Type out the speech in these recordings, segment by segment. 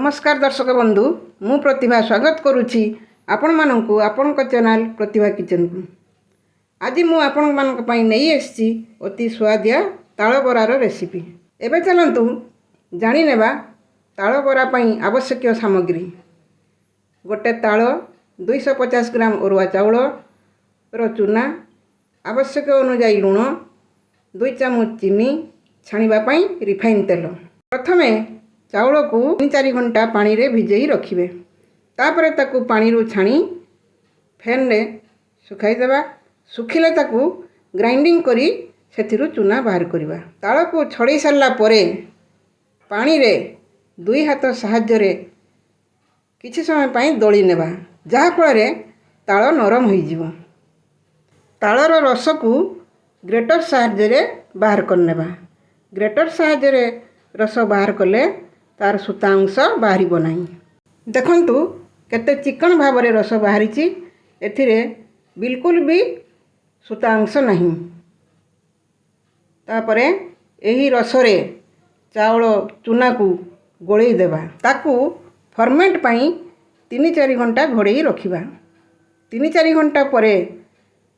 ନମସ୍କାର ଦର୍ଶକ ବନ୍ଧୁ, ମୁଁ ପ୍ରତିଭା ସ୍ୱାଗତ କରୁଛି ଆପଣମାନଙ୍କୁ ଆପଣଙ୍କ ଚ୍ୟାନେଲ୍ ପ୍ରତିଭା କିଚେନ୍କୁ। ଆଜି ମୁଁ ଆପଣମାନଙ୍କ ପାଇଁ ନେଇ ଆସିଛି ଅତି ସୁଆଦିଆ ତାଳ ବରାର ରେସିପି। ଏବେ ଚାଲନ୍ତୁ ଜାଣିନେବା ତାଳ ବରା ପାଇଁ ଆବଶ୍ୟକୀୟ ସାମଗ୍ରୀ। ଗୋଟେ ତାଳ, 250 ଗ୍ରାମ ଅରୁଆ ଚାଉଳର ଚୁନା, ଆବଶ୍ୟକ ଅନୁଯାୟୀ ଲୁଣ, 2 ଚାମଚ ଚିନି, ଛାଣିବା ପାଇଁ ରିଫାଇନ୍ ତେଲ। ପ୍ରଥମେ ଚାଉଳକୁ 3-4 ଘଣ୍ଟା ପାଣିରେ ଭିଜେଇ ରଖିବେ। ତାପରେ ତାକୁ ପାଣିରୁ ଛାଣି ଫ୍ୟାନ୍ରେ ଶୁଖାଇଦେବା। ଶୁଖିଲେ ତାକୁ ଗ୍ରାଇଣ୍ଡିଙ୍ଗ କରି ସେଥିରୁ ଚୁନା ବାହାର କରିବା। ତାଳକୁ ଛଡ଼େଇ ସାରିଲା ପରେ ପାଣିରେ ଦୁଇ ହାତ ସାହାଯ୍ୟରେ କିଛି ସମୟ ପାଇଁ ଦଳି ନେବା, ଯାହାଫଳରେ ତାଳ ନରମ ହୋଇଯିବ। ତାଳର ରସକୁ ଗ୍ରେଟର୍ ସାହାଯ୍ୟରେ ବାହାର କରିନେବା। ଗ୍ରେଟର୍ ସାହାଯ୍ୟରେ ରସ ବାହାର କଲେ ତା'ର ସୂତା ଅଂଶ ବାହାରିବ ନାହିଁ। ଦେଖନ୍ତୁ, କେତେ ଚିକ୍କଣ ଭାବରେ ରସ ବାହାରିଛି। ଏଥିରେ ବିଲକୁଲ ବି ସୂତା ଅଂଶ ନାହିଁ। ତାପରେ ଏହି ରସରେ ଚାଉଳ ଚୁନାକୁ ଗୋଳେଇ ଦେବା। ତାକୁ ଫର୍ମେଣ୍ଟ ପାଇଁ 3-4 ଘଣ୍ଟା ଘୋଡ଼େଇ ରଖିବା। 3-4 ଘଣ୍ଟା ପରେ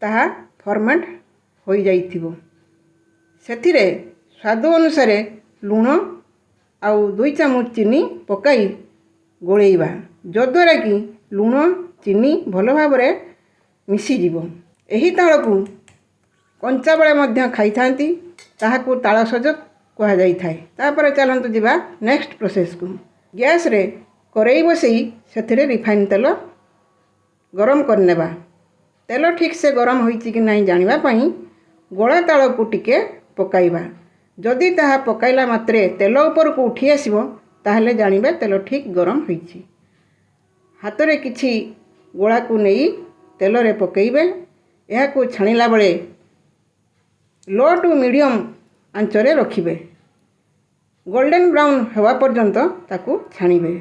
ତାହା ଫର୍ମେଣ୍ଟ ହୋଇଯାଇଥିବ। ସେଥିରେ ସ୍ୱାଦ ଅନୁସାରେ ଲୁଣ ଆଉ 2 ଚାମଚ ଚିନି ପକାଇ ଗୋଳେଇବା, ଯଦ୍ୱାରା କି ଲୁଣ ଚିନି ଭଲ ଭାବରେ ମିଶିଯିବ। ଏହି ତାଳକୁ କଞ୍ଚା ବେଳେ ମଧ୍ୟ ଖାଇଥାନ୍ତି। ତାହାକୁ ତାଳସଜ କୁହାଯାଇଥାଏ। ତାପରେ ଚାଲନ୍ତୁ ଯିବା ନେକ୍ସଟ ପ୍ରୋସେସକୁ। ଗ୍ୟାସ୍ରେ କରେଇ ବସେଇ ସେଥିରେ ରିଫାଇନ୍ ତେଲ ଗରମ କରିନେବା। ତେଲ ଠିକ୍ସେ ଗରମ ହୋଇଛି କି ନାହିଁ ଜାଣିବା ପାଇଁ ଗୋଳା ତାଳକୁ ଟିକେ ପକାଇବା। ଯଦି ତାହା ପକାଇଲା ମାତ୍ରେ ତେଲ ଉପରକୁ ଉଠି ଆସିବ, ତାହେଲେ ଜାଣିବେ ତେଲ ଠିକ୍ ଗରମ ହୋଇଛି। ହାତରେ କିଛି ଗୋଳାକୁ ନେଇ ତେଲରେ ପକାଇବେ। ଏହାକୁ ଛାଣିଲା ବେଳେ ଲୋ ଟୁ ମିଡ଼ିୟମ୍ ଆଞ୍ଚରେ ରଖିବେ। ଗୋଲ୍ଡେନ୍ ବ୍ରାଉନ୍ ହେବା ପର୍ଯ୍ୟନ୍ତ ତାକୁ ଛାଣିବେ।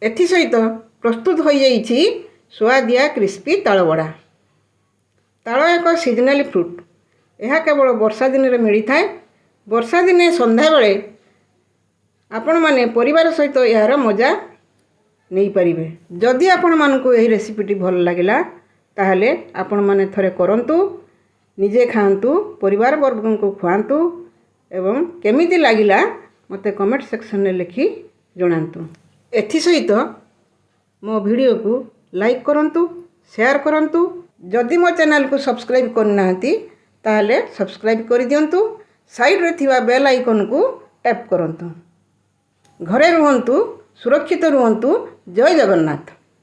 ଏଥିସହିତ ପ୍ରସ୍ତୁତ ହୋଇଯାଇଛି ସୁଆଦିଆ କ୍ରିସ୍ପି ତାଳ ବଡ଼ା। ତାଳ ଏକ ସିଜନାଲ୍ ଫ୍ରୁଟ୍। ଏହା କେବଳ ବର୍ଷା ଦିନରେ ମିଳିଥାଏ। ବର୍ଷା ଦିନେ ସନ୍ଧ୍ୟାବେଳେ ଆପଣମାନେ ପରିବାର ସହିତ ଏହାର ମଜା ନେଇପାରିବେ। ଯଦି ଆପଣମାନଙ୍କୁ ଏହି ରେସିପିଟି ଭଲ ଲାଗିଲା, ତାହେଲେ ଆପଣମାନେ ଥରେ କରନ୍ତୁ, ନିଜେ ଖାଆନ୍ତୁ, ପରିବାର ବର୍ଗଙ୍କୁ ଖୁଆନ୍ତୁ ଏବଂ କେମିତି ଲାଗିଲା ମୋତେ କମେଣ୍ଟ ସେକ୍ସନରେ ଲେଖି ଜଣାନ୍ତୁ। ଏଥିସହିତ ମୋ ଭିଡ଼ିଓକୁ ଲାଇକ୍ କରନ୍ତୁ, ସେୟାର କରନ୍ତୁ। ଯଦି ମୋ ଚ୍ୟାନେଲକୁ ସବସ୍କ୍ରାଇବ୍ କରିନାହାନ୍ତି, ତାହେଲେ ସବସ୍କ୍ରାଇବ୍ କରିଦିଅନ୍ତୁ। ସାଇଡ଼୍ରେ ଥିବା ବେଲ୍ ଆଇକନ୍କୁ ଟ୍ୟାପ୍ କରନ୍ତୁ। ଘରେ ରୁହନ୍ତୁ, ସୁରକ୍ଷିତ ରୁହନ୍ତୁ। ଜୟ ଜଗନ୍ନାଥ।